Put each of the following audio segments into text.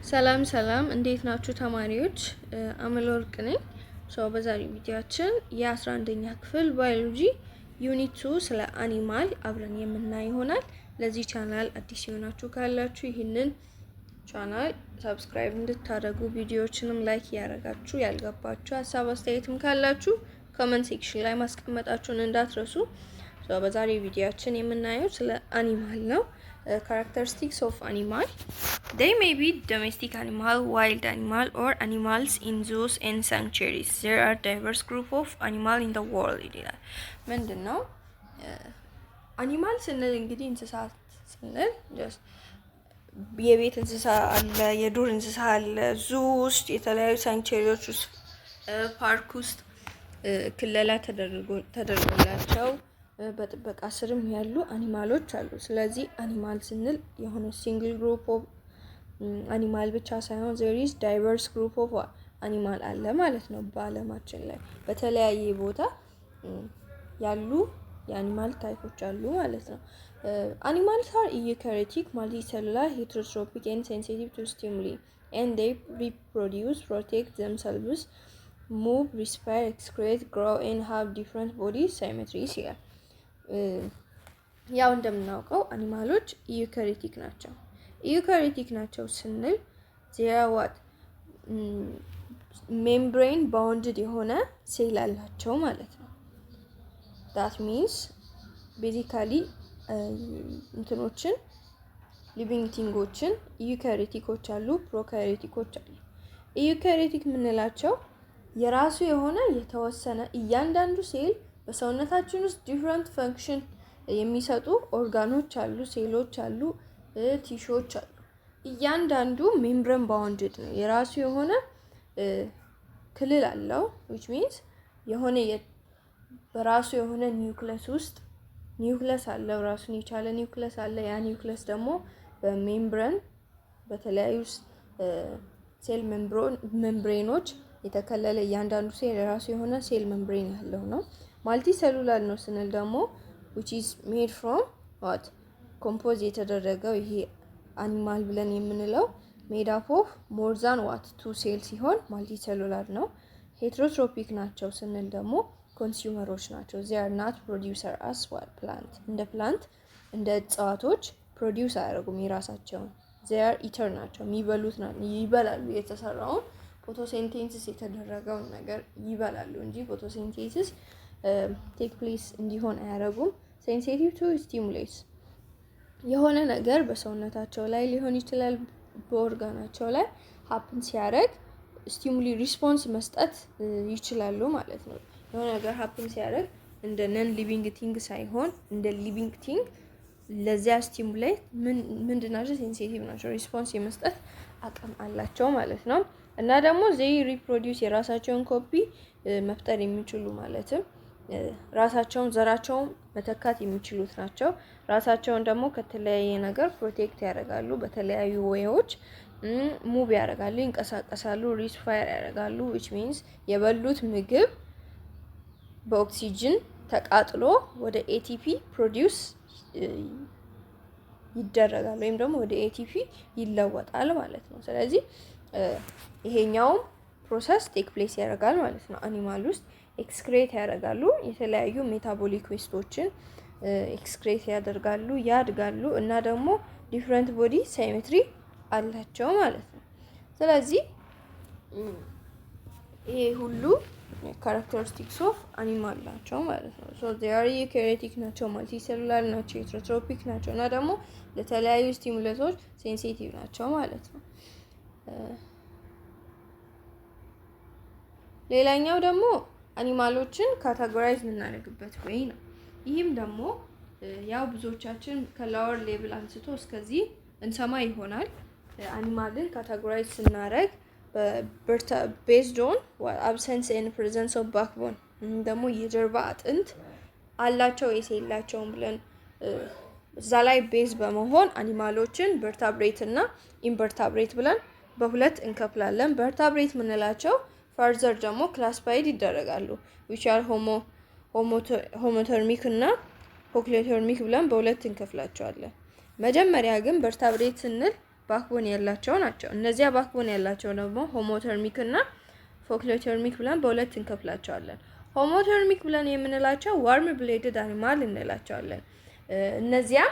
ሰላም ሰላም፣ እንዴት ናችሁ ተማሪዎች? አመለወርቅ ነኝ። So በዛሬው ቪዲዮአችን የ11ኛ ክፍል ባዮሎጂ unit 2 ስለ animal አብረን የምናይ ይሆናል። ለዚህ ቻናል አዲስ የሆናችሁ ካላችሁ ይህንን ቻናል subscribe እንድታደርጉ፣ ቪዲዮዎችንም like እያደረጋችሁ፣ ያልገባችሁ ሀሳብ አስተያየትም ካላችሁ comment section ላይ ማስቀመጣችሁን እንዳትረሱ። So በዛሬው ቪዲዮአችን የምናየው ስለ animal ነው። Characteristics of animal: they may be domestic animal, wild animal or animals in zoos and sanctuaries. There are diverse group of animal in the world ይላል። ምንድን ነው animal ስንል? እንግዲህ እንስሳት ስንል የቤት እንስሳ አለ፣ የዱር እንስሳ አለ፣ zoo ውስጥ፣ የተለያዩ sanctuary ዎች ውስጥ፣ ፓርክ ውስጥ ክለላ ተደርጎላቸው በጥበቃ ስርም ያሉ animal ኦች አሉ። ስለዚህ animal ስንል የሆነ single group of animal ብቻ ሳይሆን there is diverse group of animal አለ ማለት ነው። በአለማችን ላይ በተለያየ ቦታ ያሉ የ animal type ኦች አሉ ማለት ነው። Animals are eukaryotic, multicellular, heterotrophic and sensitive to stimuli, and they reproduce, protect themselves, move, respire, excrete, grow and have different body symmetries ይላል። ያው እንደምናውቀው animal ኦች eukaryotic ናቸው። Eukaryotic ናቸው ስንል they are what? Membrane bounded የሆነ ሴል አላቸው ማለት ነው። That means basically እንትኖችን living thing ኦችን eukaryotic ኦች አሉ፣ prokaryotic ኦች አሉ። Eukaryotic የምንላቸው የራሱ የሆነ የተወሰነ እያንዳንዱ ሴል በሰውነታችን ውስጥ different function የሚሰጡ ኦርጋኖች አሉ፣ ሴሎች አሉ፣ tissue ዎች አሉ። እያንዳንዱ membrane bounded ነው። የራሱ የሆነ ክልል አለው፣ which means የሆነ በራሱ የሆነ ኒውክለስ ውስጥ ኒውክለስ አለው። ራሱን የቻለ ኒውክለስ አለ። ያ ኒውክለስ ደግሞ በ membrane በተለያዩ cell membrane ኖች የተከለለ፣ እያንዳንዱ ሴል የራሱ የሆነ cell membrane ያለው ነው። Multicellular ነው ስንል ደግሞ which is made from what? Compose የተደረገው ይሄ animal ብለን የምንለው made up of more than what? Two cell ሲሆን multicellular ነው። Heterotrophic ናቸው ስንል ደግሞ consumer ኦች ናቸው። They are not producer as what? Plant። እንደ plant፣ እንደ እጽዋቶች produce አያደርጉም የራሳቸውን። They are eater ናቸው። የሚበሉት ይበላሉ። የተሰራውን photosynthesis የተደረገውን ነገር ይበላሉ እንጂ photosynthesis take place እንዲሆን አያደርጉም። Sensitive to stimulus፣ የሆነ ነገር በሰውነታቸው ላይ ሊሆን ይችላል፣ በኦርጋናቸው ላይ happen ሲያደርግ stimuli response መስጠት ይችላሉ ማለት ነው። የሆነ ነገር happen ሲያደርግ እንደ non living thing ሳይሆን እንደ living thing ለዚያ stimuli ምንድን ናቸው? Sensitive ናቸው። Response የመስጠት አቅም አላቸው ማለት ነው። እና ደግሞ they reproduce፣ የራሳቸውን ኮፒ መፍጠር የሚችሉ፣ ማለትም ራሳቸውን ዘራቸውን መተካት የሚችሉት ናቸው። ራሳቸውን ደግሞ ከተለያየ ነገር protect ያደርጋሉ። በተለያዩ way ዎች move ያደርጋሉ፣ ይንቀሳቀሳሉ፣ respire ያደርጋሉ። Which means የበሉት ምግብ በኦክሲጅን ተቃጥሎ ወደ ATP produce ይደረጋል ወይም ደግሞ ወደ ATP ይለወጣል ማለት ነው። ስለዚህ ይሄኛውም process take place ያደርጋል ማለት ነው። Animal ውስጥ excrete ያደርጋሉ፣ የተለያዩ metabolic waste ኦችን excrete ያደርጋሉ፣ ያድጋሉ እና ደግሞ different body symmetry አላቸው ማለት ነው። ስለዚህ ይሄ ሁሉ characteristics of animal ናቸው ማለት ነው። So they are eukaryotic ናቸው፣ multicellular ናቸው፣ heterotrophic ናቸው እና ደግሞ ለተለያዩ stimulus ኦች sensitive ናቸው ማለት ነው። ሌላኛው ደግሞ animal ኦችን categorize የምናደርግበት way ነው። ይህም ደግሞ ያው ብዙዎቻችን ከ lower level አንስቶ እስከዚህ እንሰማ ይሆናል። Animal ን categorize ስናደርግ based on absence and presence of backbone፣ ደግሞ የጀርባ አጥንት አላቸው ወይስ የላቸውም ብለን እዛ ላይ base በመሆን animal ኦችን vertebrate እና invertebrate ብለን በሁለት እንከፍላለን። Vertebrate የምንላቸው further ደግሞ classified ይደረጋሉ፣ which are homothermic እና poikilothermic ብለን በሁለት እንከፍላቸዋለን። መጀመሪያ ግን vertebrate ስንል Backbone ያላቸው ናቸው። እነዚያ backbone ያላቸው ደግሞ homothermic እና poikilothermic ብለን በሁለት እንከፍላቸዋለን። Homothermic ብለን የምንላቸው warm blooded animal እንላቸዋለን። እነዚያ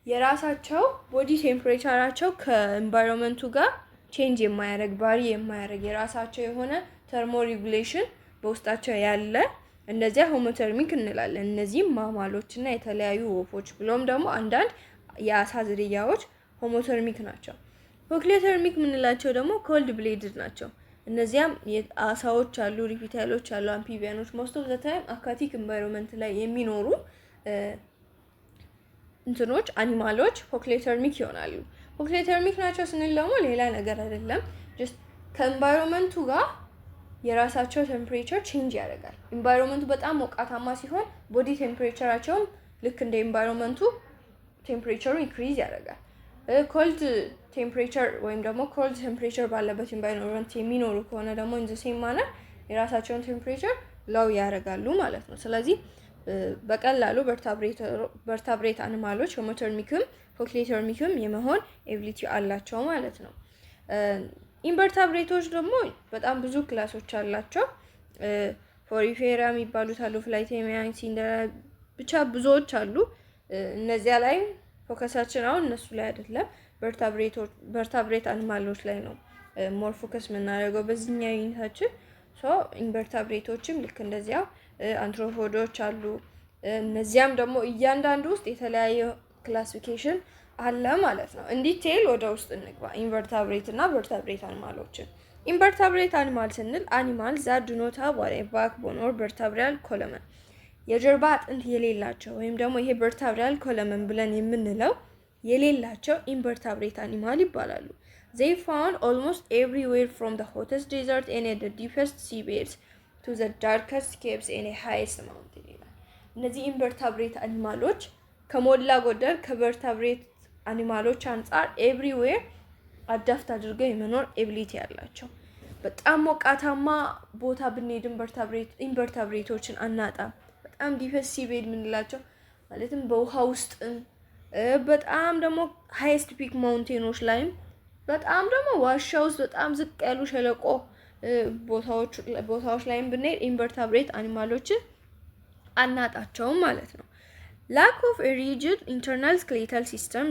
የራሳቸው body temperature ኣቸው ከ environment ኡ ጋር change የማያደርግ፣ vary የማያደርግ፣ የራሳቸው የሆነ thermoregulation በውስጣቸው ያለ እነዚያ homothermic እንላለን። እነዚህም mammal ኦች እና የተለያዩ ወፎች ብሎም ደግሞ አንዳንድ የአሳ ዝርያዎች homothermic ናቸው። Poikilothermic የምንላቸው ደግሞ cold blooded ናቸው። እነዚያም አሳዎች አሉ፣ reptile ኦች አሉ፣ amphibian ኦች፣ most of the time aquatic environment ላይ የሚኖሩ እንትኖች animal ኦች poikilothermic ይሆናሉ። Poikilothermic ናቸው ስንል ደግሞ ሌላ ነገር አይደለም፣ just ከ environment ኡ ጋር የራሳቸው temperature change ያደርጋል። Environment ኡ በጣም ሞቃታማ ሲሆን body temperature ኣቸውም ልክ እንደ environment ኡ temperature ኡ increase ያደርጋል። Cold temperature ወይም ደግሞ cold temperature ባለበት environment የሚኖሩ ከሆነ ደግሞ in the same manner የራሳቸውን temperature low ያደርጋሉ ማለት ነው። ስለዚህ በቀላሉ vertebrate animal ኦች homothermic ም poikilothermic ም የመሆን ability አላቸው ማለት ነው። Invertebrate ኦች ደግሞ በጣም ብዙ class ኦች አላቸው። Porifera የሚባሉት አሉ፣ Platyhelminthes፣ Cnidaria፣ ብቻ ብዙዎች አሉ። እነዚያ ላይ focus ኣችን አሁን እነሱ ላይ አይደለም፣ vertebrate animal ኦች ላይ ነው more focus የምናደርገው በዚህኛው unit ኣችን። So invertebrate ኦችም ልክ እንደዚያው arthropod ኦች አሉ። እነዚያም ደግሞ እያንዳንዱ ውስጥ የተለያየ classification አለ ማለት ነው። In detail ወደ ውስጥ እንግባ። Invertebrate እና vertebrate animal ኦችን። Invertebrate animal ስንል animal that do not have backbone or vertebral column፣ የጀርባ አጥንት የሌላቸው ወይም ደግሞ ይሄ vertebral column ብለን የምንለው የሌላቸው invertebrate animal ይባላሉ። They found almost everywhere from the hottest desert and the deepest seabeds to the darkest caves and highest mountain ይላል። እነዚህ invertebrate animal ኦች ከሞላ ጎደል ከ vertebrate animal ኦች አንጻር everywhere adapt አድርገው የመኖር ability ያላቸው፣ በጣም ሞቃታማ ቦታ ብንሄድም invertebrate ኦችን አናጣም። በጣም deepest seabed የምንላቸው ማለትም በውሃ ውስጥም፣ በጣም ደግሞ highest peak mountain ኦች ላይም፣ በጣም ደግሞ ዋሻ ውስጥ በጣም ዝቅ ያሉ ሸለቆ ቦታዎች ላይም ብንሄድ invertebrate animal ኦችን አናጣቸውም ማለት ነው። Lack of rigid internal skeletal system,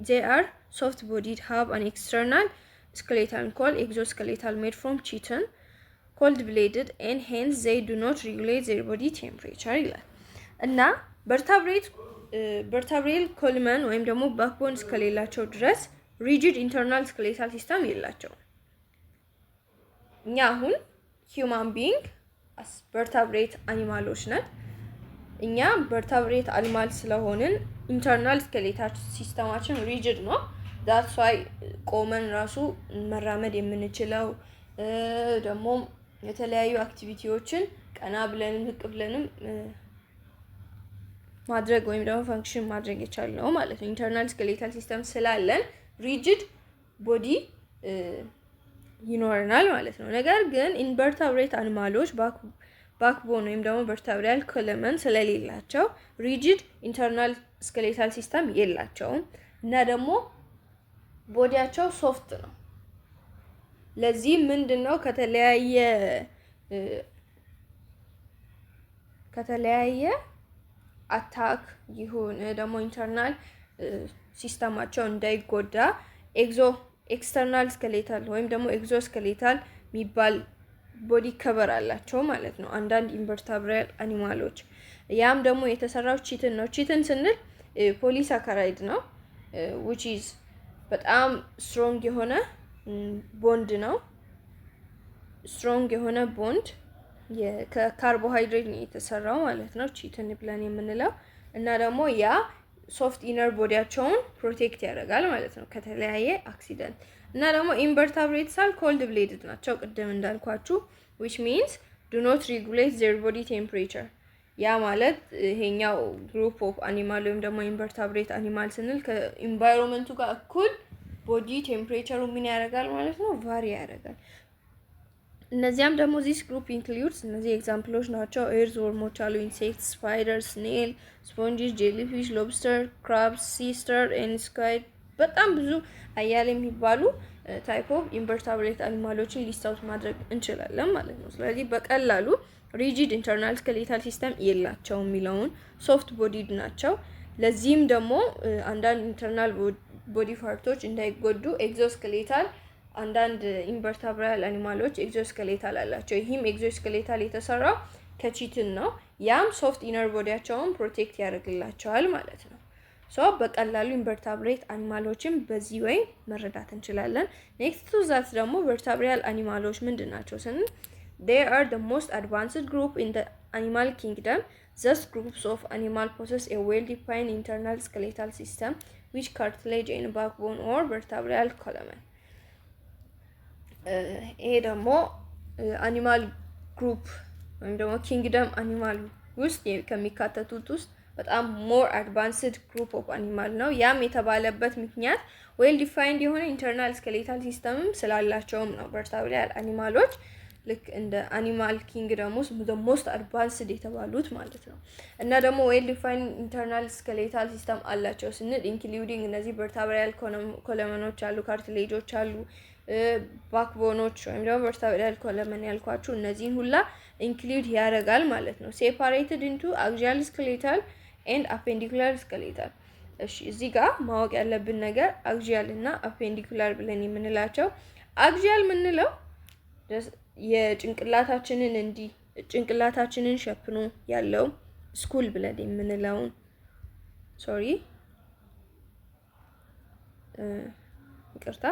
they are soft bodied, have an external skeleton called exoskeletal made from chitin, cold blooded and hence they do not regulate their body temperature ይላል። እና vertebral column ወይም ደግሞ backbone እስከሌላቸው ድረስ rigid internal skeletal system የላቸውም። እኛ አሁን human being vertebrate animal ኦች ነን። እኛ vertebrate animal ስለሆንን internal skeletal system ኣችን rigid ነው። That's why ቆመን ራሱ መራመድ የምንችለው፣ ደግሞ የተለያዩ activity ዎችን ቀና ብለንም ዝቅ ብለንም ማድረግ ወይም ደግሞ function ማድረግ የቻልነው ማለት ነው። Internal skeletal system ስላለን rigid body ይኖረናል ማለት ነው። ነገር ግን invertebrate animal ኦች backbone ወይም ደግሞ vertebral column ስለሌላቸው rigid internal skeletal system የላቸውም እና ደግሞ body ያቸው soft ነው። ለዚህ ምንድን ነው ከተለያየ attack ይሁን ደግሞ internal system ኣቸው እንዳይጎዳ external skeletal ወይም ደግሞ exoskeletal የሚባል body cover አላቸው ማለት ነው አንዳንድ invertebrate animal ኦች። ያም ደግሞ የተሰራው chitin ነው። Chitin ስንል polysaccharide ነው፣ which is በጣም strong የሆነ ቦንድ ነው። Strong የሆነ ቦንድ ከካርቦሃይድሬት ነው የተሰራው ማለት ነው chitin ብለን የምንለው። እና ደግሞ ያ soft inner body ያቸውን protect ያደርጋል ማለት ነው ከተለያየ accident። እና ደግሞ invertebrates are cold blooded ናቸው ቅድም እንዳልኳችሁ፣ which means do not regulate their body temperature። ያ ማለት ይሄኛው group of animal ወይም ደግሞ invertebrate animal ስንል ከ environment ኡ ጋር እኩል body temperature ኡ ምን ያደርጋል ማለት ነው? Vary ያደርጋል። እነዚያም ደግሞ this group includes፣ እነዚህ example ኦች ናቸው። Earthworm ኦች አሉ፣ insect፣ spider፣ snail፣ sponges፣ jellyfish፣ lobster፣ crabs፣ sea star and squid። በጣም ብዙ አያሌ የሚባሉ type of invertebrate animal ኦችን list out ማድረግ እንችላለን ማለት ነው። ስለዚህ በቀላሉ rigid internal skeletal system የላቸውም የሚለውን፣ soft bodied ናቸው። ለዚህም ደግሞ አንዳንድ internal body part ኦች እንዳይጎዱ exoskeletal፣ አንዳንድ invertebrate animal ኦች exoskeletal አላቸው። ይህም exoskeletal የተሰራው ከ chitin ነው። ያም soft inner body ያቸውን protect ያደርግላቸዋል ማለት ነው። So በቀላሉ invertebrate animal ኦችን በዚህ way መረዳት እንችላለን። Next to that ደግሞ vertebrate animal ኦች ምንድን ናቸው ስንል they are the most advanced group in the animal kingdom. These groups of animal possess a well-defined internal skeletal system with cartilage and backbone or vertebral column. ይሄ ደግሞ animal group ወይም ደግሞ kingdom animal ውስጥ ከሚካተቱት ውስጥ በጣም more advanced group of animal ነው። ያም የተባለበት ምክንያት well defined የሆነ internal skeletal system ም ስላላቸውም ነው። Vertebrate animal ኦች ልክ እንደ animal kingdom ውስጥ most advanced የተባሉት ማለት ነው። እና ደግሞ well defined internal skeletal system አላቸው ስንል including እነዚህ vertebral column ኦች አሉ፣ cartilage ኦች አሉ፣ backbone ኦች ወይም ደግሞ vertebral column ያልኳችሁ እነዚህን ሁላ include ያደርጋል ማለት ነው። Separated into axial skeletal and appendicular skeletal። እሺ፣ እዚህ ጋር ማወቅ ያለብን ነገር axial እና appendicular ብለን የምንላቸው፣ axial የምንለው የጭንቅላታችንን እንዲህ ጭንቅላታችንን ሸፍኖ ያለው skull ብለን የምንለውን፣ sorry፣ ይቅርታ።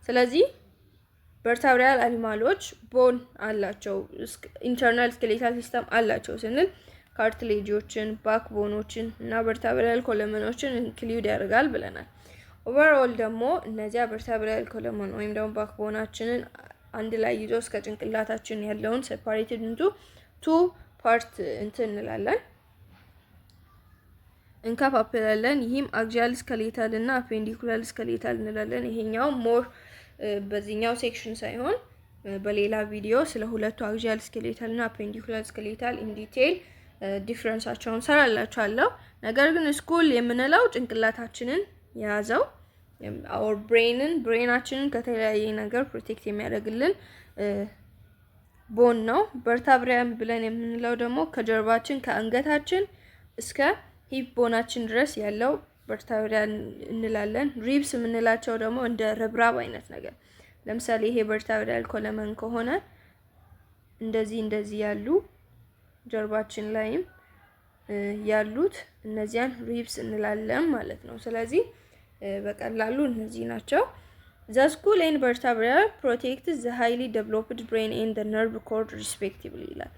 ስለዚህ vertebrate animal ኦች bone አላቸው፣ internal skeletal system አላቸው ስንል cartilage ኦችን፣ backbone ኦችን እና vertebral column ኦችን include ያደርጋል ብለናል። Overall ደግሞ እነዚያ vertebral column ወይም ደግሞ backbone ኣችንን አንድ ላይ ይዞ እስከ ጭንቅላታችን ያለውን separated into two part እንትን እንላለን፣ እንከፋፍላለን። ይህም axial skeletal እና appendicular skeletal እንላለን። ይሄኛው more በዚህኛው section ሳይሆን በሌላ ቪዲዮ ስለ ሁለቱ axial skeletal እና appendicular skeletal in detail difference ኣቸውን ሰራላችኋለሁ። ነገር ግን skull የምንለው ጭንቅላታችንን የያዘው our brain ን brain ኣችንን ከተለያየ ነገር protect የሚያደርግልን bone ነው። Vertebra ም ብለን የምንለው ደግሞ ከጀርባችን ከአንገታችን እስከ hip bone ኣችን ድረስ ያለው vertebra እንላለን። Ribs የምንላቸው ደግሞ እንደ ርብራብ አይነት ነገር፣ ለምሳሌ ይሄ vertebral column ከሆነ እንደዚህ እንደዚህ ያሉ ጀርባችን ላይም ያሉት እነዚያን ribs እንላለን ማለት ነው። ስለዚህ በቀላሉ እነዚህ ናቸው። The skull and vertebra protect the highly developed brain and nerve cord respectively ይላል።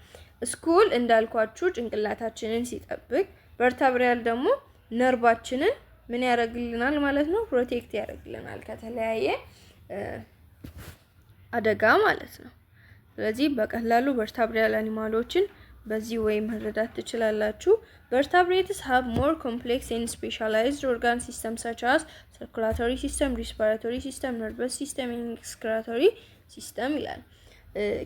Skull እንዳልኳችሁ ጭንቅላታችንን ሲጠብቅ፣ vertebral ደግሞ ነርቫችንን ምን ያደርግልናል ማለት ነው? Protect ያደርግልናል ከተለያየ አደጋ ማለት ነው። ስለዚህ በቀላሉ vertebrate animal ኦችን በዚህ way መረዳት ትችላላችሁ። Vertebrates have more complex and specialized organ system such as circulatory system፣ respiratory system፣ nervous system፣ excretory system ይላል።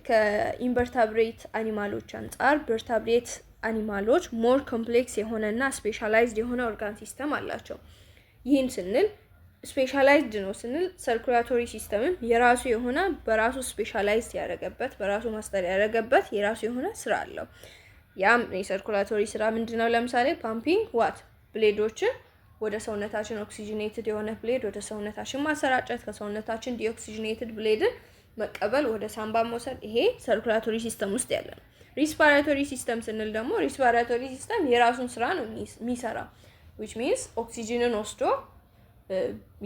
ከ invertebrate animal ኦች አንጻር vertebrate animal ኦች more complex የሆነ እና specialized የሆነ organ system አላቸው። ይህን ስንል specialized ነው ስንል circulatory system ም የራሱ የሆነ በራሱ specialized ያደረገበት፣ በራሱ master ያደረገበት የራሱ የሆነ ስራ አለው። ያም የ circulatory ስራ ምንድን ነው? ለምሳሌ pumping what blood ኦችን ወደ ሰውነታችን፣ oxygenated የሆነ blood ወደ ሰውነታችን ማሰራጨት፣ ከሰውነታችን deoxygenated blood ን መቀበል፣ ወደ ሳምባ መውሰድ፣ ይሄ circulatory system ውስጥ ያለ ነው። Respiratory system ስንል ደግሞ respiratory system የራሱን ስራ ነው የሚሰራው፣ which means ኦክሲጅንን ወስዶ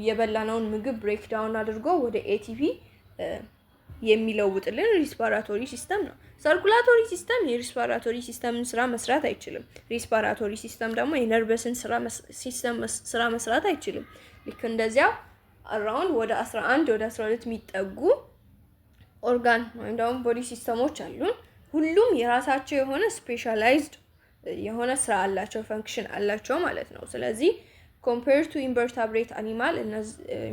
የበላነውን ምግብ break down አድርጎ ወደ ATP የሚለውጥልን respiratory system ነው። Circulatory system የ respiratory system ን ስራ መስራት አይችልም። Respiratory system ደግሞ የ nervous ን ስራ system ስራ መስራት አይችልም። ልክ እንደዚያ around ወደ 11 ወደ 12 የሚጠጉ ኦርጋን ወይም ደግሞ body system ኦች አሉን። ሁሉም የራሳቸው የሆነ specialized የሆነ ስራ አላቸው፣ function አላቸው ማለት ነው። ስለዚህ compare to invertebrate animal፣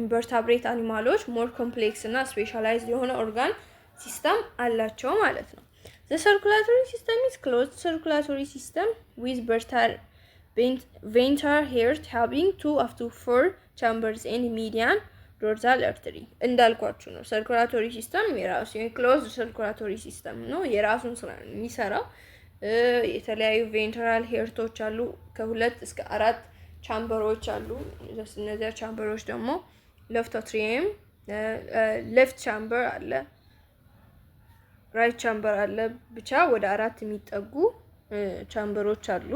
invertebrate animal ኦች more complex እና specialized የሆነ organ system አላቸው ማለት ነው። The circulatory system is closed circulatory system with ventral heart having two up to four chambers and median dorsal artery። እንዳልኳችሁ ነው። Circulatory system የራሱ closed circulatory system ነው። የራሱን ስራ ነው የሚሰራው። የተለያዩ ventral heart ኦች አሉ። ከሁለት እስከ አራት chamber ኦች አሉ። እነዚያ chamber ኦች ደግሞ left atrium፣ left chamber አለ፣ right chamber አለ። ብቻ ወደ አራት የሚጠጉ chamber ኦች አሉ።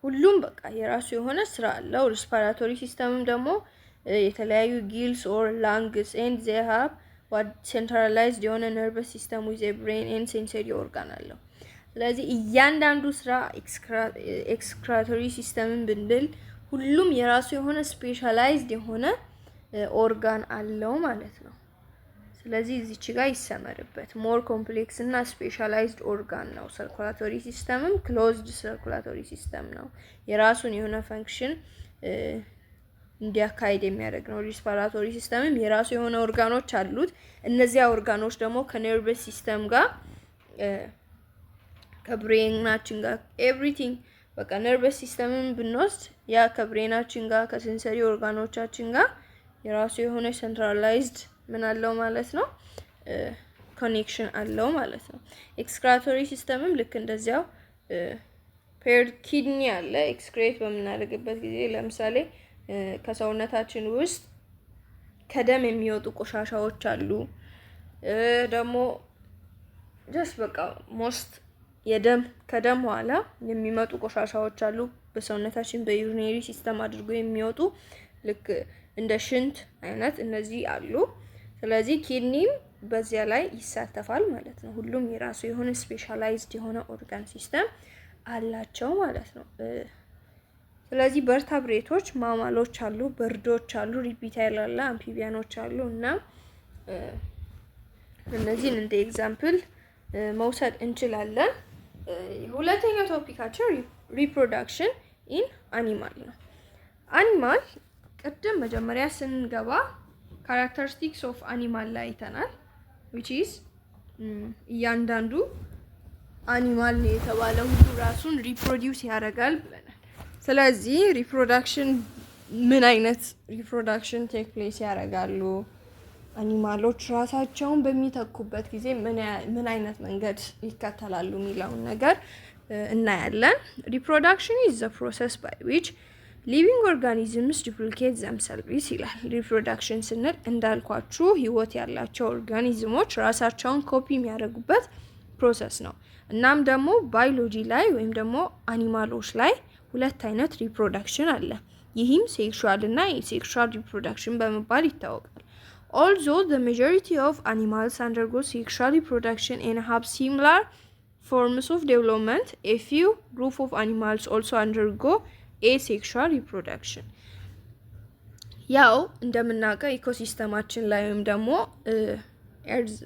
ሁሉም በቃ የራሱ የሆነ ስራ አለው። Respiratory system ም ደግሞ የተለያዩ gills or lungs and they have centralized የሆነ nervous system with brain and sensory organ አለው። ስለዚህ እያንዳንዱ ስራ excretory system ን ብንል ሁሉም የራሱ የሆነ specialized የሆነ ኦርጋን አለው ማለት ነው። ስለዚህ እዚች ጋር ይሰመርበት። More complex እና specialized organ ነው። Circulatory system ም closed circulatory system ነው። የራሱን የሆነ function እንዲያካሂድ የሚያደርግ ነው። Respiratory system ም የራሱ የሆነ ኦርጋኖች አሉት። እነዚያ ኦርጋኖች ደግሞ ከ nervous system ጋር፣ ከ brain ኣችን ጋር፣ everything በቃ nervous system ን ብንወስድ ያ ከ brain ኣችን ጋር፣ ከ sensory organ ኦቻችን ጋር የራሱ የሆነ centralized ምን አለው ማለት ነው፣ connection አለው ማለት ነው። Excretory system ም ልክ እንደዚያው paired kidney አለ። Excrete በምናደርግበት ጊዜ ለምሳሌ ከሰውነታችን ውስጥ ከደም የሚወጡ ቆሻሻዎች አሉ። ደግሞ just በቃ most የደም ከደም በኋላ የሚመጡ ቆሻሻዎች አሉ። በሰውነታችን በ urinary system አድርጎ የሚወጡ ልክ እንደ ሽንት አይነት እነዚህ አሉ። ስለዚህ kidney ም በዚያ ላይ ይሳተፋል ማለት ነው። ሁሉም የራሱ የሆነ specialized የሆነ organ system አላቸው ማለት ነው። ስለዚህ vertebrate ኦች mammal ኦች አሉ፣ bird ኦች አሉ፣ reptile አለ፣ amphibian ኦች አሉ እና እነዚህን እንደ example መውሰድ እንችላለን። ሁለተኛው topic ኣችን reproduction in animal ነው። Animal ቅድም መጀመሪያ ስንገባ characteristics of animal ላይ አይተናል። Which is እያንዳንዱ animal የተባለ ሁሉ ራሱን reproduce ያደርጋል ብለናል። ስለዚህ reproduction ምን አይነት reproduction take place ያደርጋሉ? Animal ኦች ራሳቸውን በሚተኩበት ጊዜ ምን አይነት መንገድ ይከተላሉ የሚለውን ነገር እናያለን። Reproduction is the process by which living organisms duplicate themselves ይላል። Reproduction ስንል እንዳልኳችሁ ህይወት ያላቸው organism ኦች ራሳቸውን ኮፒ የሚያደርጉበት process ነው። እናም ደግሞ ባዮሎጂ ላይ ወይም ደግሞ animal ኦች ላይ ሁለት አይነት reproduction አለ። ይህም sexual እና asexual reproduction በመባል ይታወቃል። Although the majority of animals undergo sexual reproduction and have similar forms of development, a few group of animals also undergo asexual reproduction። ያው እንደምናውቀው ecosystem ኣችን ላይ ወይም ደግሞ earth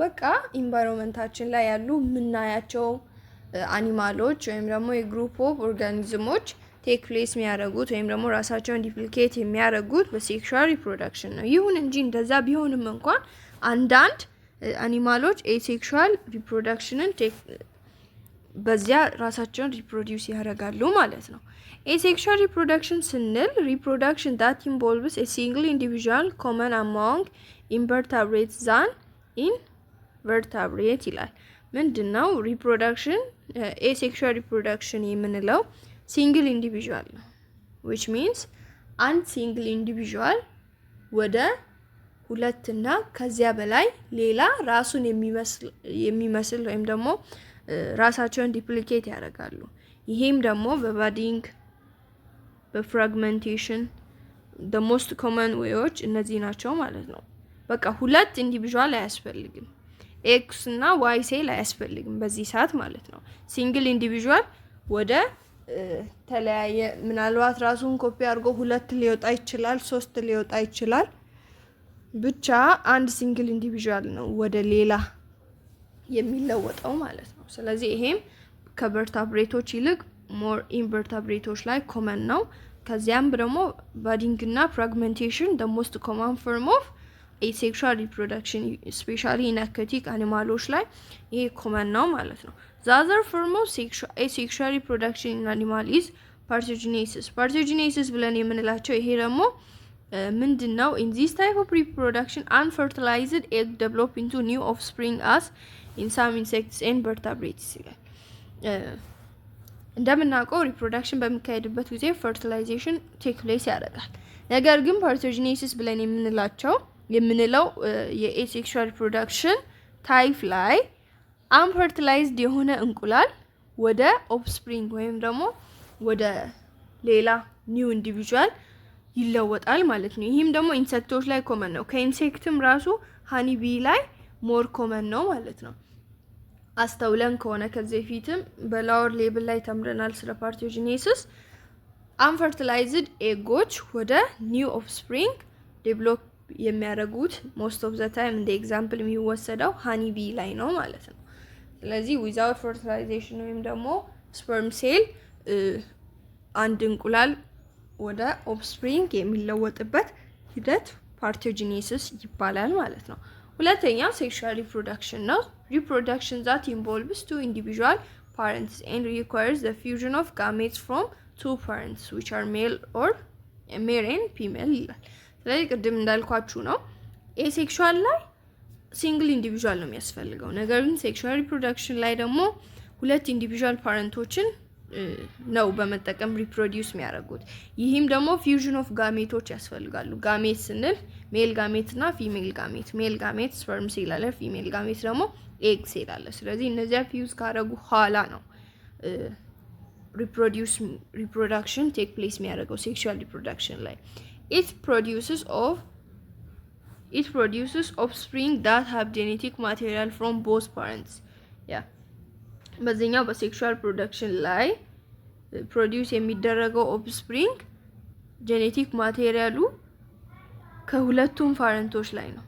በቃ environment ኣችን ላይ ያሉ የምናያቸው animal ኦች ወይም ደግሞ የ group of organism ኦች take place የሚያደርጉት ወይም ደግሞ ራሳቸውን duplicate የሚያደርጉት በ sexual reproduction ነው። ይሁን እንጂ እንደዛ ቢሆንም እንኳን አንዳንድ animal ኦች asexual reproduction ን በዚያ ራሳቸውን reproduce ያደርጋሉ ማለት ነው። Asexual reproduction ስንል reproduction that involves a single individual, common among invertebrate than in vertebrate ይላል። ምንድን ነው reproduction? Asexual reproduction የምንለው single individual ነው። Which means አንድ single individual ወደ ሁለት እና ከዚያ በላይ ሌላ ራሱን የሚመስል ወይም ደግሞ ራሳቸውን duplicate ያደርጋሉ። ይሄም ደግሞ በ budding፣ በ fragmentation the most common way ኦች እነዚህ ናቸው ማለት ነው። በቃ ሁለት individual አያስፈልግም። X እና Y cell አያስፈልግም በዚህ ሰዓት ማለት ነው። Single individual ወደ ተለያየ ምናልባት ራሱን ኮፒ አድርጎ ሁለት ሊወጣ ይችላል፣ ሶስት ሊወጣ ይችላል። ብቻ አንድ single individual ነው ወደ ሌላ የሚለወጠው ማለት ነው። ስለዚህ ይሄም ከ vertebrate ኦች ይልቅ more invertebrate ኦች ላይ common ነው። ከዚያም ደግሞ budding እና fragmentation the most common form of asexual reproduction, especially in aquatic animal ኦች ላይ ይሄ common ነው ማለት ነው። The other form of asexual reproduction in animal is Parthenogenesis. Parthenogenesis ብለን የምንላቸው ይሄ ደግሞ ምንድን ነው? In this type of reproduction, unfertilized egg develop into new offspring, as in some insects and vertebrates ይላል። እንደምናውቀው reproduction በሚካሄድበት ጊዜ fertilization take place ያደርጋል። ነገር ግን parthenogenesis ብለን የምንለው የ asexual reproduction type ላይ unfertilized የሆነ እንቁላል ወደ offspring ወይም ደግሞ ወደ ሌላ new individual ይለወጣል ማለት ነው። ይህም ደግሞ insect ኦች ላይ common ነው። ከ insect ም ራሱ honey bee ላይ more common ነው ማለት ነው። አስተውለን ከሆነ ከዚህ በፊትም በ lower level ላይ ተምረናል ስለ parthenogenesis። Unfertilized egg ኦች ወደ new offspring develop የሚያደርጉት most of the time እንደ example የሚወሰደው honey bee ላይ ነው ማለት ነው። ስለዚህ without fertilization ወይም ደግሞ sperm cell አንድ እንቁላል ወደ offspring የሚለወጥበት ሂደት parthenogenesis ይባላል ማለት ነው። ሁለተኛው sexual reproduction ነው። Reproduction that involves two individual parents and requires the fusion of gametes from two parents, which are male and female ይላል። ስለዚህ ቅድም እንዳልኳችሁ ነው፣ asexual ላይ single individual ነው የሚያስፈልገው። ነገር ግን sexual reproduction ላይ ደግሞ ሁለት individual parent ኦችን ነው በመጠቀም reproduce የሚያደርጉት። ይህም ደግሞ fusion of gamete ኦች ያስፈልጋሉ። Gamete ስንል male gamete እና female gamete። Male gamete sperm cell አለ፣ female gamete ደግሞ egg cell አለ። ስለዚህ እነዚያ ፊውዝ ካደረጉ ኋላ ነው reproduction take place የሚያደርገው sexual reproduction ላይ። It produces offspring that have genetic material from both parents. Yeah, በዚህኛው በ sexual production ላይ produce የሚደረገው offspring genetic material ኡ ከሁለቱም parent ኦች ላይ ነው።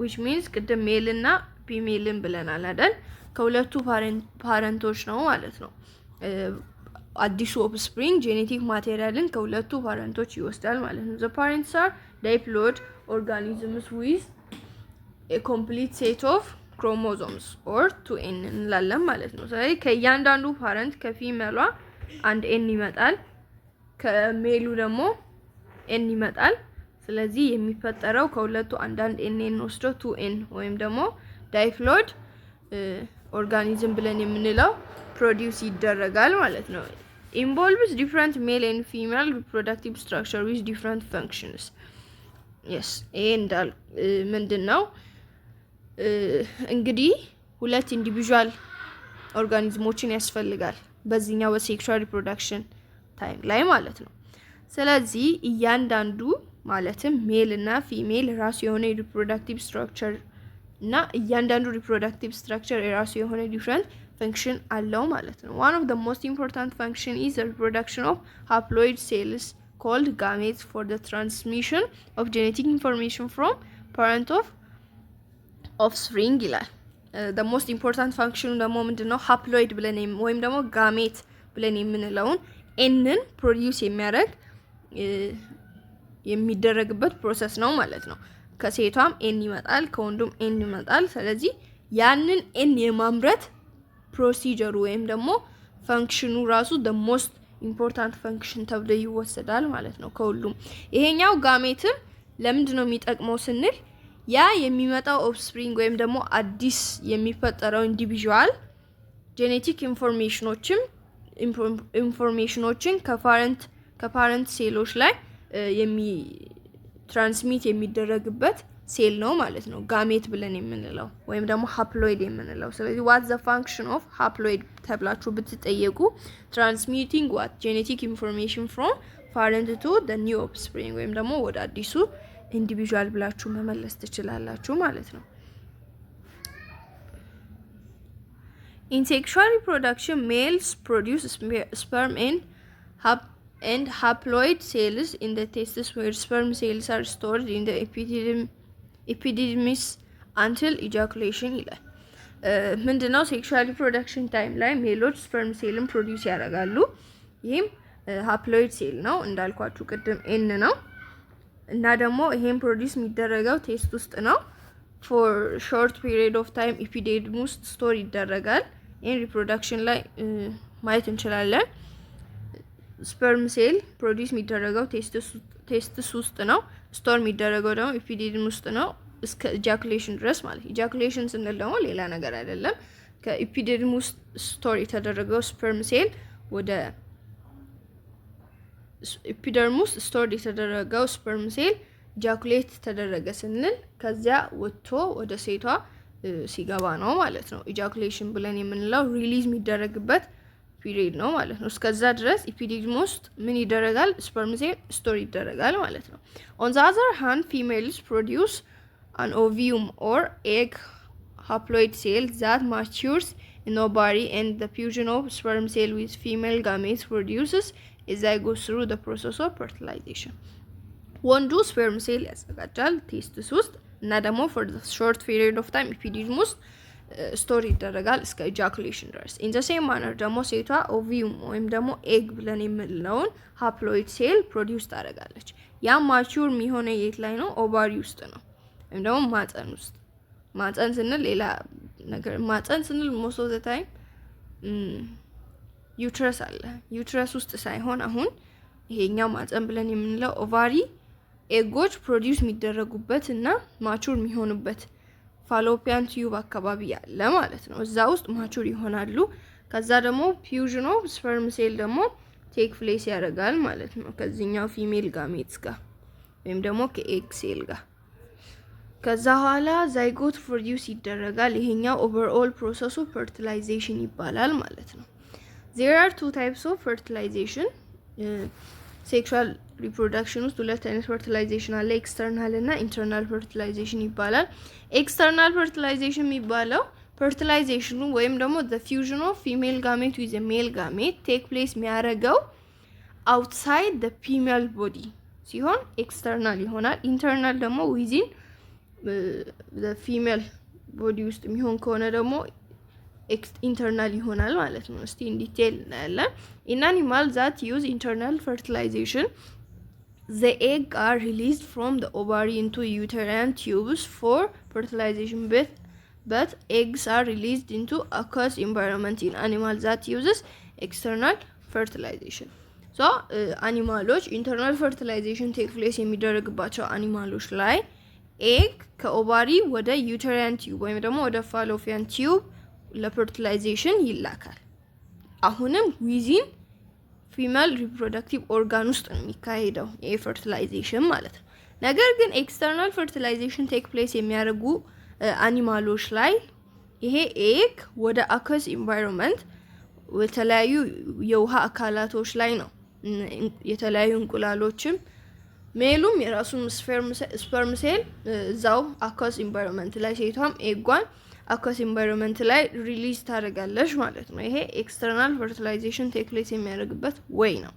Which means ቅድም male እና female ን ብለናል አይደል? ከሁለቱ parent ኦች ነው ማለት ነው። አዲሱ offspring genetic material ን ከሁለቱ parent ኦች ይወስዳል ማለት ነው። The parents are diploid organisms with complete set of chromosomes, or 2n እንላለን ማለት ነው። ስለዚህ ከእያንዳንዱ parent ከ female ኧ አንድ n ይመጣል፣ ከ male ኡ ደግሞ n ይመጣል። ስለዚህ የሚፈጠረው ከሁለቱ አንዳንድ n n ወስዶ 2n ወይም ደግሞ diploid organism ብለን የምንለው produce ይደረጋል ማለት ነው። Involves different male and female reproductive structure with different functions. Yes, ይሄ እንዳል ምንድን ነው እንግዲህ ሁለት individual organism ኦችን ያስፈልጋል በዚህኛው በ sexual reproduction time ላይ ማለት ነው። ስለዚህ እያንዳንዱ ማለትም male እና female የራሱ የሆነ የ reproductive structure እና እያንዳንዱ reproductive structure የራሱ የሆነ different function አለው ማለት ነው። One of the most important function is reproduction of haploid cells called gametes for the transmission of genetic information from parent of offspring ይላል። The most important function ኑ ደግሞ ምንድን ነው? Haploid ብለን ወይም ደግሞ gamete ብለን የምንለውን n ን produce የሚያደርግ የሚደረግበት process ነው ማለት ነው። ከሴቷም n ይመጣል፣ ከወንዱም n ይመጣል። ስለዚህ ያንን n የማምረት procedure ኡ ወይም ደግሞ function ኑ ራሱ the most important function ተብሎ ይወሰዳል ማለት ነው ከሁሉም። ይሄኛው gamete ም ለምንድን ነው የሚጠቅመው ስንል ያ የሚመጣው offspring ወይም ደግሞ አዲስ የሚፈጠረው individual genetic information ኦችን ከ parent ሴሎች ላይ transmit የሚደረግበት ሴል ነው ማለት ነው፣ gamete ብለን የምንለው ወይም ደግሞ haploid የምንለው። ስለዚህ "What the function of haploid?" ተብላችሁ ብትጠየቁ transmitting what? Genetic information from parent to the new offspring ወይም ደግሞ ወደ አዲሱ individual ብላችሁ መመለስ ትችላላችሁ ማለት ነው። In sexual reproduction, males produce sperm and haploid cells in the testes, where sperm cells are stored in the epididymis until ejaculation ይላል። ምንድነው? Sexual reproduction time ላይ male ኦች sperm cell ን produce ያደርጋሉ። ይህም haploid cell ነው እንዳልኳችሁ ቅድም n ነው እና ደግሞ ይሄን produce የሚደረገው testis ውስጥ ነው። For short period of time epididymis ውስጥ store ይደረጋል። ይህን reproduction ላይ ማየት እንችላለን። Sperm cell produce የሚደረገው testis ውስጥ ነው። Store የሚደረገው ደግሞ epididymis ውስጥ ነው እስከ ejaculation ድረስ ማለት። Ejaculation ስንል ደግሞ ሌላ ነገር አይደለም። ከ epididymis ውስጥ store የተደረገው sperm cell ወደ epididymis ውስጥ stored የተደረገው sperm cell ejaculate ተደረገ ስንል ከዚያ ወጥቶ ወደ ሴቷ ሲገባ ነው ማለት ነው። Ejaculation ብለን የምንለው release የሚደረግበት period ነው ማለት ነው። እስከዛ ድረስ epididymis ውስጥ ምን ይደረጋል? Sperm cell store ይደረጋል ማለት ነው። On the other hand, females produce an ovum or egg, haploid cell that matures in ovary, and the fusion of sperm cell with female gametes produces a zygote through the process of fertilization. ወንዱ sperm cell ያዘጋጃል testis ውስጥ እና ደግሞ for short period of time epididymis ውስጥ store ይደረጋል እስከ ejaculation ድረስ። In the same manner ደግሞ ሴቷ ovum ወይም ደግሞ egg ብለን የምንለውን haploid cell produce ታደርጋለች። ያ mature የሚሆነ የት ላይ ነው? Ovary ውስጥ ነው ወይም ደግሞ ማህፀን ውስጥ። ማህፀን ስንል ሌላ ነገር፣ ማህፀን ስንል most of the time uterus አለ። Uterus ውስጥ ሳይሆን አሁን ይሄኛው ማህፀን ብለን የምንለው ovary egg ኦች produce የሚደረጉበት እና mature የሚሆኑበት fallopian tube አካባቢ ያለ ማለት ነው። እዛ ውስጥ mature ይሆናሉ። ከዛ ደግሞ fusion of sperm cell ደግሞ take place ያደርጋል ማለት ነው ከዚህኛው female gametes ጋር ወይም ደግሞ ከ egg cell ጋር። ከዛ በኋላ zygote produce ይደረጋል። ይሄኛው overall process ኡ fertilization ይባላል ማለት ነው። There are two types of fertilization. Sexual reproduction ውስጥ ሁለት አይነት fertilization አለ። External እና internal fertilization ይባላል። External fertilization የሚባለው fertilization ኑ ወይም ደግሞ the fusion of female gamete with male gamete take place የሚያደርገው outside the female body ሲሆን external ይሆናል። Internal ደግሞ within female body ውስጥ የሚሆን ከሆነ ደግሞ internal ይሆናል ማለት ነው። እስቲ in detail እናያለን። In animal that use internal fertilization, the egg are released from the ovary into uterine tubes for fertilization, but eggs are released into aqueous environment in animal that uses external fertilization. So animal ኦች internal fertilization take place የሚደረግባቸው animal ኦች ላይ egg ከ ovary ወደ uterine tube ወይም ደግሞ ወደ fallopian tube ለ fertilization ይላካል። አሁንም within female reproductive organ ውስጥ ነው የሚካሄደው ይሄ fertilization ማለት ነው። ነገር ግን external fertilization take place የሚያደርጉ animal ኦች ላይ ይሄ egg ወደ aqueous environment የተለያዩ የውሃ አካላቶች ላይ ነው የተለያዩ እንቁላሎችም male ኡም የራሱን sperm cell እዛው aqueous environment ላይ ሴቷም egg ጓን aqueous environment ላይ release ታደርጋለች ማለት ነው። ይሄ external fertilization take place የሚያደርግበት way ነው።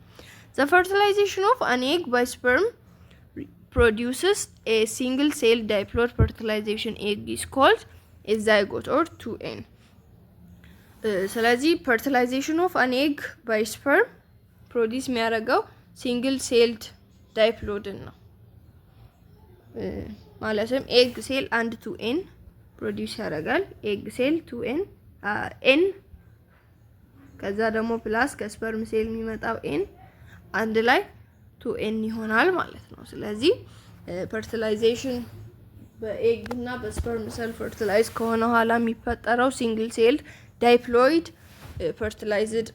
The fertilization of an egg by sperm produces a single cell diploid fertilization egg is called a zygote or 2N። ስለዚህ fertilization of an egg by sperm produce የሚያደርገው single celled diploid ን ነው። ማለትም egg cell አንድ 2N produce ያደርጋል። Egg cell 2N N ከዛ ደግሞ plus ከ sperm cell የሚመጣው N አንድ ላይ 2N ይሆናል ማለት ነው። ስለዚህ fertilization በ egg እና በ sperm cell fertilize ከሆነ ኋላ የሚፈጠረው single cell diploid fertilized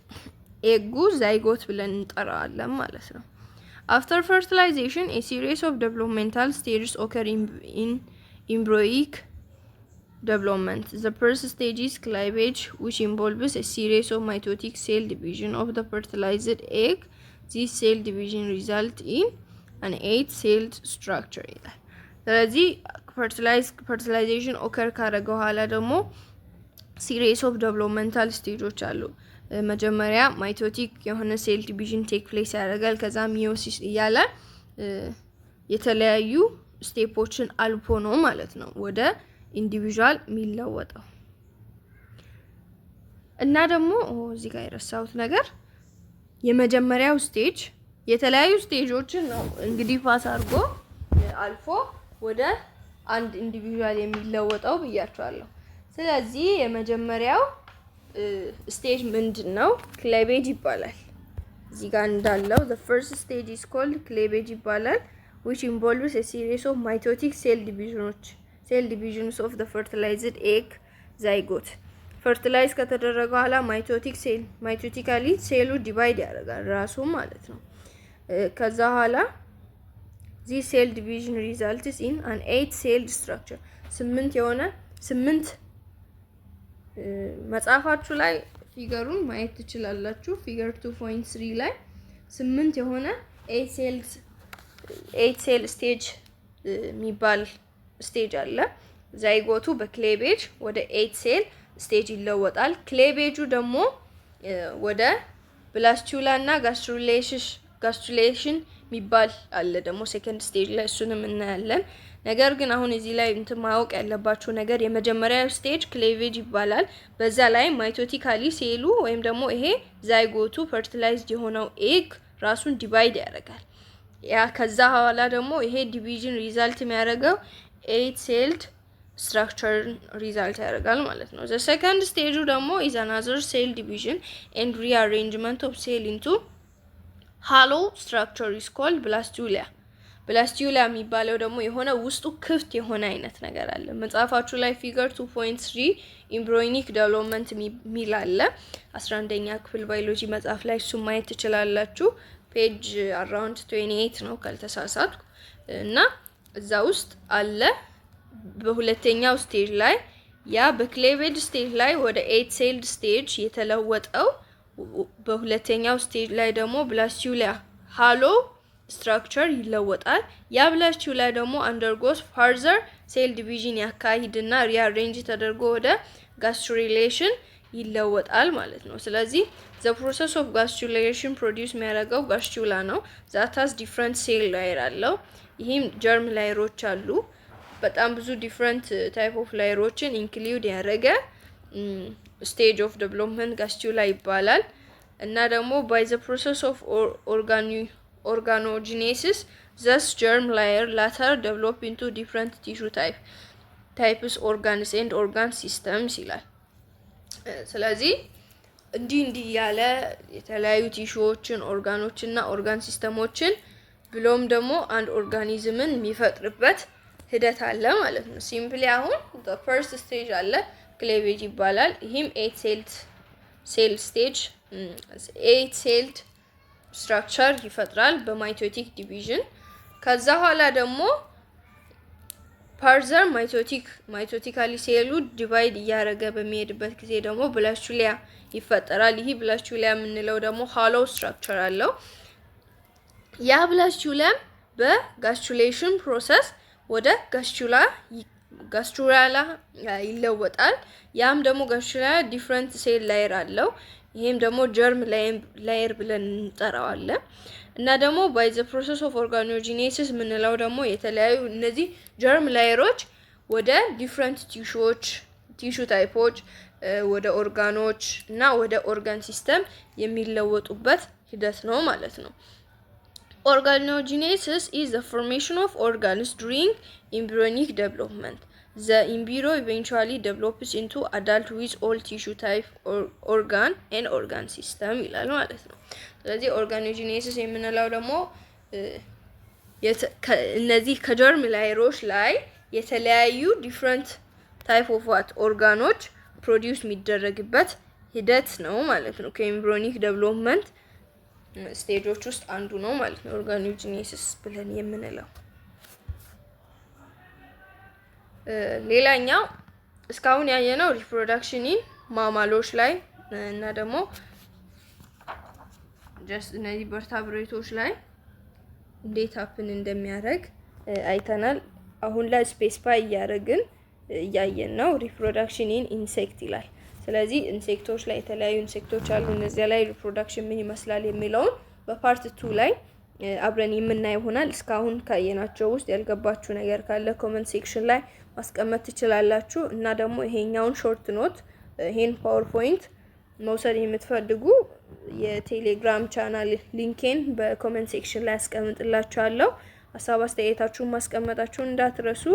egg ኡ zygote ብለን እንጠራዋለን ማለት ነው። After fertilization, a series of developmental stages occur in embryonic development. The first stage is cleavage, which involves a series of mitotic cell division of the fertilized egg. This cell division result in an eight-celled structure ይላል። ስለዚህ fertilization occur ካደረገ በኋላ ደግሞ series of developmental stage ኦች አሉ። መጀመሪያ mitotic የሆነ cell division take place ያደርጋል። ከዛ meiosis እያለ የተለያዩ step ኦችን አልፎ ነው ማለት ነው ወደ individual የሚለወጠው። እና ደግሞ እዚህ ጋር የረሳሁት ነገር የመጀመሪያው stage የተለያዩ stage ኦችን ነው እንግዲህ pass አድርጎ አልፎ ወደ አንድ individual የሚለወጠው ብያችኋለሁ። ስለዚህ የመጀመሪያው stage ምንድን ነው? Cleavage ይባላል። እዚህ ጋር እንዳለው the first stage is called cleavage ይባላል, which involves a series of mitotic cell divisions cell divisions of the fertilized egg zygote. Fertilize ከተደረገ በኋላ mitotic cell mitotically ሴሉ divide ያደርጋል ራሱ ማለት ነው። ከዛ በኋላ this cell division results in an eight celled structure. ስምንት የሆነ ስምንት መጽሐፋችሁ ላይ figure ኡን ማየት ትችላላችሁ። Figure 2.3 ላይ ስምንት የሆነ eight cell stage የሚባል stage አለ። Zygote ኡ በ cleavage ወደ eight cell stage ይለወጣል። Cleavage ኡ ደግሞ ወደ blastula እና gastrulation የሚባል አለ ደግሞ second stage ላይ፣ እሱንም እናያለን። ነገር ግን አሁን እዚህ ላይ እንትን ማወቅ ያለባችሁ ነገር የመጀመሪያው stage cleavage ይባላል። በዛ ላይ mitotically ሴሉ ወይም ደግሞ ይሄ zygote ኡ fertilized የሆነው egg ራሱን divide ያደርጋል። ያ ከዛ በኋላ ደግሞ ይሄ division result የሚያደርገው eight celled structure result ያደርጋል ማለት ነው። The second stage ኡ ደግሞ is another cell division and rearrangement of cell into hollow structure is called blastula. Blastula የሚባለው ደግሞ የሆነ ውስጡ ክፍት የሆነ አይነት ነገር አለ። መጽሐፋችሁ ላይ figure 2.3 embryonic development የሚል አለ። 11ኛ ክፍል ባዮሎጂ መጽሐፍ ላይ እሱ ማየት ትችላላችሁ። Page around 28 ነው ካልተሳሳትኩ፣ እና እዛ ውስጥ አለ። በሁለተኛው stage ላይ ያ በ cleavage stage ላይ ወደ eight celled stage የተለወጠው በሁለተኛው stage ላይ ደግሞ blastula hollow structure ይለወጣል። ያ blastula ደግሞ undergoes further cell division ያካሂድና rearrange ተደርጎ ወደ gastrulation ይለወጣል ማለት ነው። ስለዚህ the process of gastrulation produce የሚያደርገው gastrula ነው። That has different cell layer አለው። ይህም germ layer ኦች አሉ። በጣም ብዙ different type of layer ኦችን include ያደረገ stage of development gastrula ይባላል። እና ደግሞ by the process of organogenesis, this germ layer later develop into different tissue types, organs and organ systems ይላል። ስለዚህ እንዲህ እንዲህ እያለ የተለያዩ tissue ዎችን፣ organ ኦችን እና organ system ኦችን ብሎም ደግሞ አንድ organism ን የሚፈጥርበት ሂደት አለ ማለት ነው። Simply አሁን first stage አለ፣ cleavage ይባላል። ይህም eight cell stage eight celled structure ይፈጥራል በ mitotic division። ከዛ ኋላ ደግሞ further mitotically ሴሉ divide እያደረገ በሚሄድበት ጊዜ ደግሞ blastula ይፈጠራል። ይህ blastula የምንለው ደግሞ hollow structure አለው። ያ blastula ም በ gastrulation process ወደ gastrula ይለወጣል። ያም ደግሞ gastrula different cell layer አለው። ይሄም ደግሞ germ layer ብለን እንጠራዋለን። እና ደግሞ by the process of organogenesis የምንለው ደግሞ የተለያዩ እነዚህ germ layer ኦች ወደ different tissue ዎች፣ tissue type ኦች፣ ወደ ኦርጋኖች እና ወደ organ system የሚለወጡበት ሂደት ነው ማለት ነው። Organogenesis is the formation of organs during embryonic development. The embryo eventually develops into adult with all tissue type, organ and organ system ይላል ማለት ነው። ስለዚህ organogenesis የምንለው ደግሞ እነዚህ ከ germ layer ኦች ላይ የተለያዩ different type of what organ ኦች produce የሚደረግበት ሂደት ነው ማለት ነው። ከ embryonic development stage ኦች ውስጥ አንዱ ነው ማለት ነው organogenesis ብለን የምንለው። ሌላኛው እስካሁን ያየነው reproduction in mammal ኦች ላይ እና ደግሞ just እነዚህ vertebrate ኦች ላይ እንዴት happen እንደሚያደርግ አይተናል። አሁን ላይ specify እያደረግን እያየን ነው። Reproduction in insect ይላል። ስለዚህ insect ኦች ላይ የተለያዩ insect ኦች አሉ። እነዚያ ላይ reproduction ምን ይመስላል የሚለውን በ part two ላይ አብረን የምናየው ይሆናል። እስካሁን ካየናቸው ውስጥ ያልገባችሁ ነገር ካለ comment section ላይ ማስቀመጥ ትችላላችሁ። እና ደግሞ ይሄኛውን short note፣ ይሄን PowerPoint መውሰድ የምትፈልጉ የቴሌግራም channel link ኤን በ comment section ላይ አስቀምጥላችኋለሁ። ሀሳብ አስተያየታችሁን ማስቀመጣችሁን እንዳትረሱ።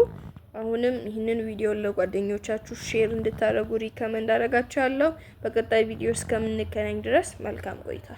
አሁንም ይህንን ቪዲዮ ለጓደኞቻችሁ share እንድታደርጉ recommend አደርጋችኋለሁ። በቀጣይ ቪዲዮ እስከምንገናኝ ድረስ መልካም ቆይታ።